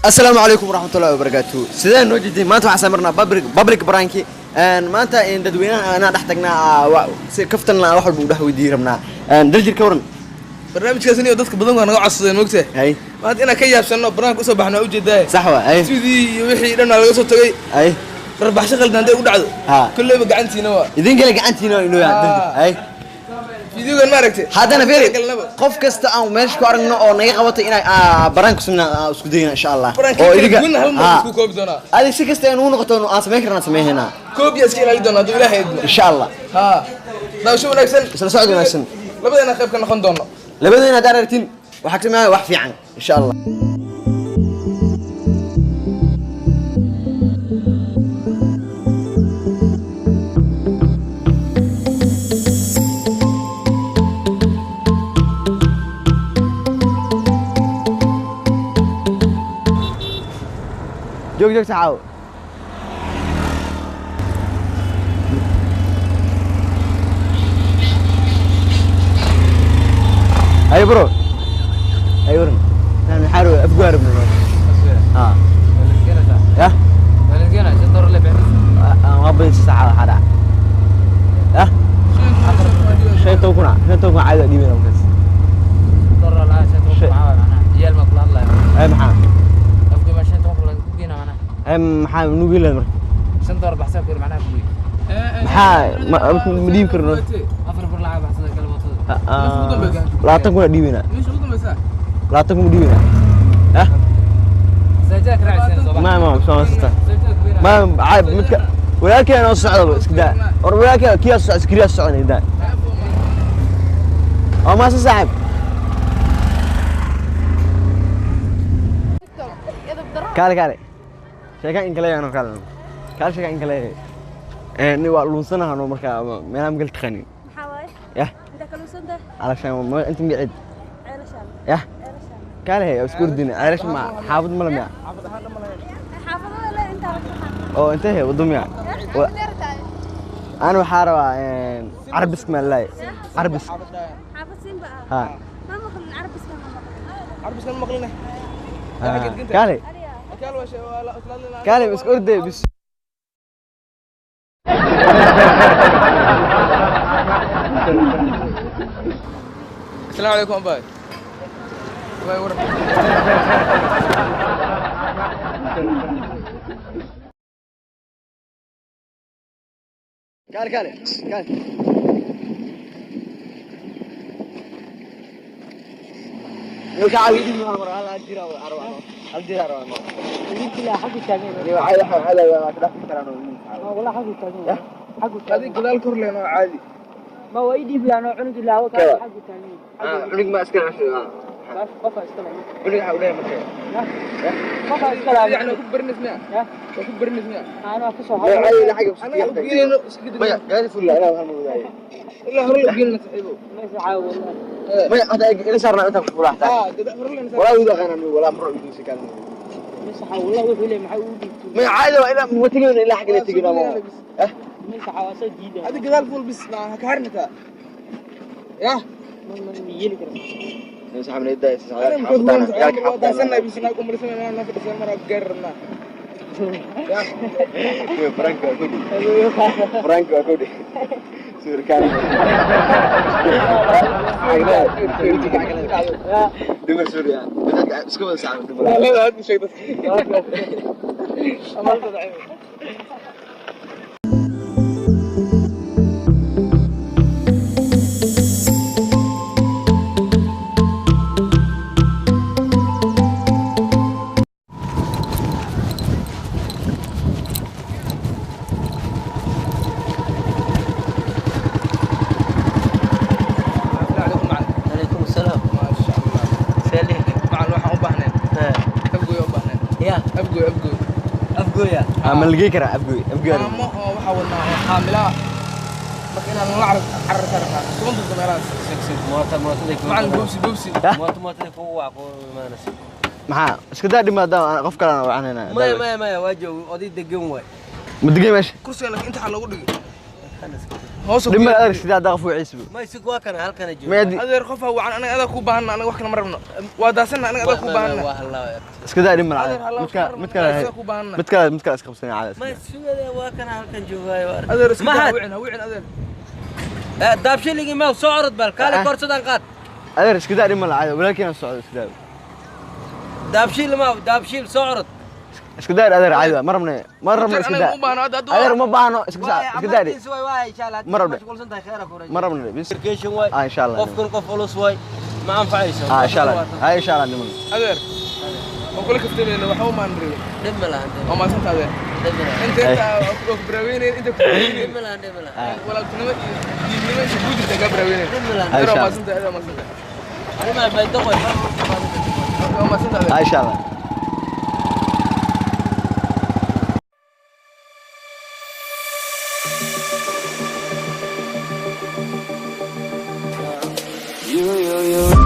Asalaamu calaykum waraxmatullahi wabarakaatu. Sidee noo jeedin? Maanta waxaan sameynaa public prank. Maanta in dadweynaha anaa dhex tagnaa, si kaftan wax walba u dhex weydiin rabnaa. Daljir, ka waran? Barnaamijkaas iyo dadka badan waa naga codsadeen, mogtahay? Hay. Maanta inaan ka yaabsanno barnaamijka usoo baxno waa ujeedaa. Sax wa, hay. Sidii iyo wixii dhan waa laga soo tagay. Hay. Rarbaxsho qaldan hadday u dhacdo, Ha. kolleyba gacantiina waa idin kale, gacantiina inoo yaa daljir. Hay. Videogan ma aragtay? Haddana fiiri, Galnaba. qof kasta aan meesha ku aragno oo naga qabatay inay baraan ku sameyna isku dayna, insha Allah. Barnaamijka oo kala duwan hal mar isku koobi doonaa. Adiga si kasta ay nugu noqoto aan samayn karnaa, sameynaa. Koobiya iska ilaali doonaa hadduu Ilaahay idmo. Insha Allah. Ha, daawasho wanaagsan. Isla socod wanaagsan. Labadeena qayb ka noqon doono. Labadeena haddaan aragtin, waxaa ka sameynaya wax fiican, insha Allah. Joog joog, saxaawo. Haye bro, haye waran. Naan maxaa rabaa? Afgu arabno. Ha ya, waa badin saacada, waxaa dhaca ya 15,000, 15,000 caadi waa dhiibina markaas. Ay, maxaa? Ay, maxaa nugu leed marka? Maxaa ma ma dhiibi karno? 20,000 dhiibina. Meesha ugu dambaysa. 20,000 ma dhiibina? Ya ma soo sita ma caadi midka walaalkeen oo socda iska daa. War walaalkeen kiyaa socda, iskriyaa socda, daa oo maase saaxib. Kaale kaale, sheeka in kale yaano, kaale kaale, sheeka in kale ni waa luunsanahano marka meelaha magal taqaanin. Maxaa waaye? Yah. Inta kaluusan tahay? Alashaan inta magacid. Ceelashaan. Yah. Ceelashaan. Kaale he, isku ordina ceelash ma xaafad mala miya? Xaafadada le intaa la taqaan. Oo intee he wado miya? Ana waxaa rabaa carabisk maa lalaay, carabisk. Xaafad Simba ah. Ha. Ma maqlin carabiska, ma maqlin. Carbiskan maqlina. Kaale. Ariya. Kaal waa shay waa la isla. Kaale, isku orday bis. Asalaamu calaykum abay. Abay, waran. Kaale kaale kaale. Yo ka caawi dhib hal mar, hal jira arwa, hal jira arwa. Ni waxa waxa waa ka dhafi karaan oo. Adiga gadaal kor leen oo caadi. Cunug ma iska casho. Cunug waxa uu leeyahay marka. Yani ku barnisnaa, waa ku barnisnaa. Caadi la xaga. Anaga u geynayno iska dib. Maya gaari fulla ilaa hal mar wadaay. Ilaa hore la geynayna, saaxiibo. Maya hada ila saarna inta ku fulaxta. Ah, gadaal hore leen. Walaa wada qaanan, walaa mar ugu si kale. Maya caadi waa ilaa ma tegin, ilaa xaga la tegin ama eh. Adiga gadaal fuul bis, ma ha ka harnataa yah. Saxabnayda. Ana muxuu waa daasanay bis naa ku marsanay naa fadhisan mar gaar rabnaa. Frank waa kudhi, Frank waa kudhi suurkaan dumar suuriya iska wada sacab dumar. La aad u sheeg dadka. Asalaamu calaykum macalin. عليكم السلام. Maasha Allah. سالي. Macalin, waxaan u baahneen Afgoy u baahneen. يا. Afgoy, Afgoy. افقويا. Ma lagey karaa Afgoy, Afgoy? Maamo oo waxaa wadnaa oo xaamilaa marka inaan la carab cararka rabnaa 10 daqiiqo meelahaas. سك سك، موتر موتر. Macalin, boobsi boobsi. موتر موتر فوق ما نسي. Maxaa iska daa dhimaada, qof kale aan wacanayna. ما ما ما واجه oday degan waay. Ma degay meesha? Kursiga laakiin inta waxaa loogu dhigay. Kan iska daa. Hoos Dhib male adeer, iska daa qof wiciisba. Ma isig, waa kana halkana jooga. Meedi. Adeer, qof ha wacan, anaga adaa kuu baahana, anaga wax kale ma rabno, waa daasana, anaga adaa kuu baahana. Waa halaaway abti. Iska daa, dhib male. Adeer, halaw, Mid kale, mid kale. adaa kuu baahana. Mid kale, mid kale iska qabsanaya caadi. Ma sugade, waa kana halkan joogaayo, waa arag. Adeer, iska daa, Mahad. wicin, ha wicin adeer. Eh, daabshiligii ma soo orod, bal kaale. Ah. Koorsadan qaad. Adeer, iska daa, dhib male caadi, walaalkiina socdo, iska daa. Daabshiil ma daabshiil, soo orod. Iska daa adeer, caadi waa, ma rabne, ma rabne, iska Anaga daa. uma baahno hadda. Adeer, ma baahno, iska daa, iska daa. Amarkiisa waay, waay, insha Allah. Ma rabno. Mashquulsan tahay, khayr ku rajo. Ma rabne bis. Irrigation waay. Ah, insha Allah. Qofkan qof culus waay, ma anfacayso. Ah, insha Allah, hay, insha Allah, niman. Adeer, waan kula kaftamayna, waxa u maan rabin. Dhib ma lahan. Waa mahadsanta adeer. Dhib ma lahan. Inta inta waa ku baraaweyneen, inta ku baraaweyneen. Dhib ma lahan, dhib ma lahan. Walaaltinimo iyo diinnimo inta kuu jirta kaa baraaweyneen. Dhib ma lahan. Adeer, waa Insha Allah. mahadsanta, adeer, waa mahadsanta. Arrimaha baydo waay. Waa mahadsanta adeer. Ah, insha Allah. You, you, you.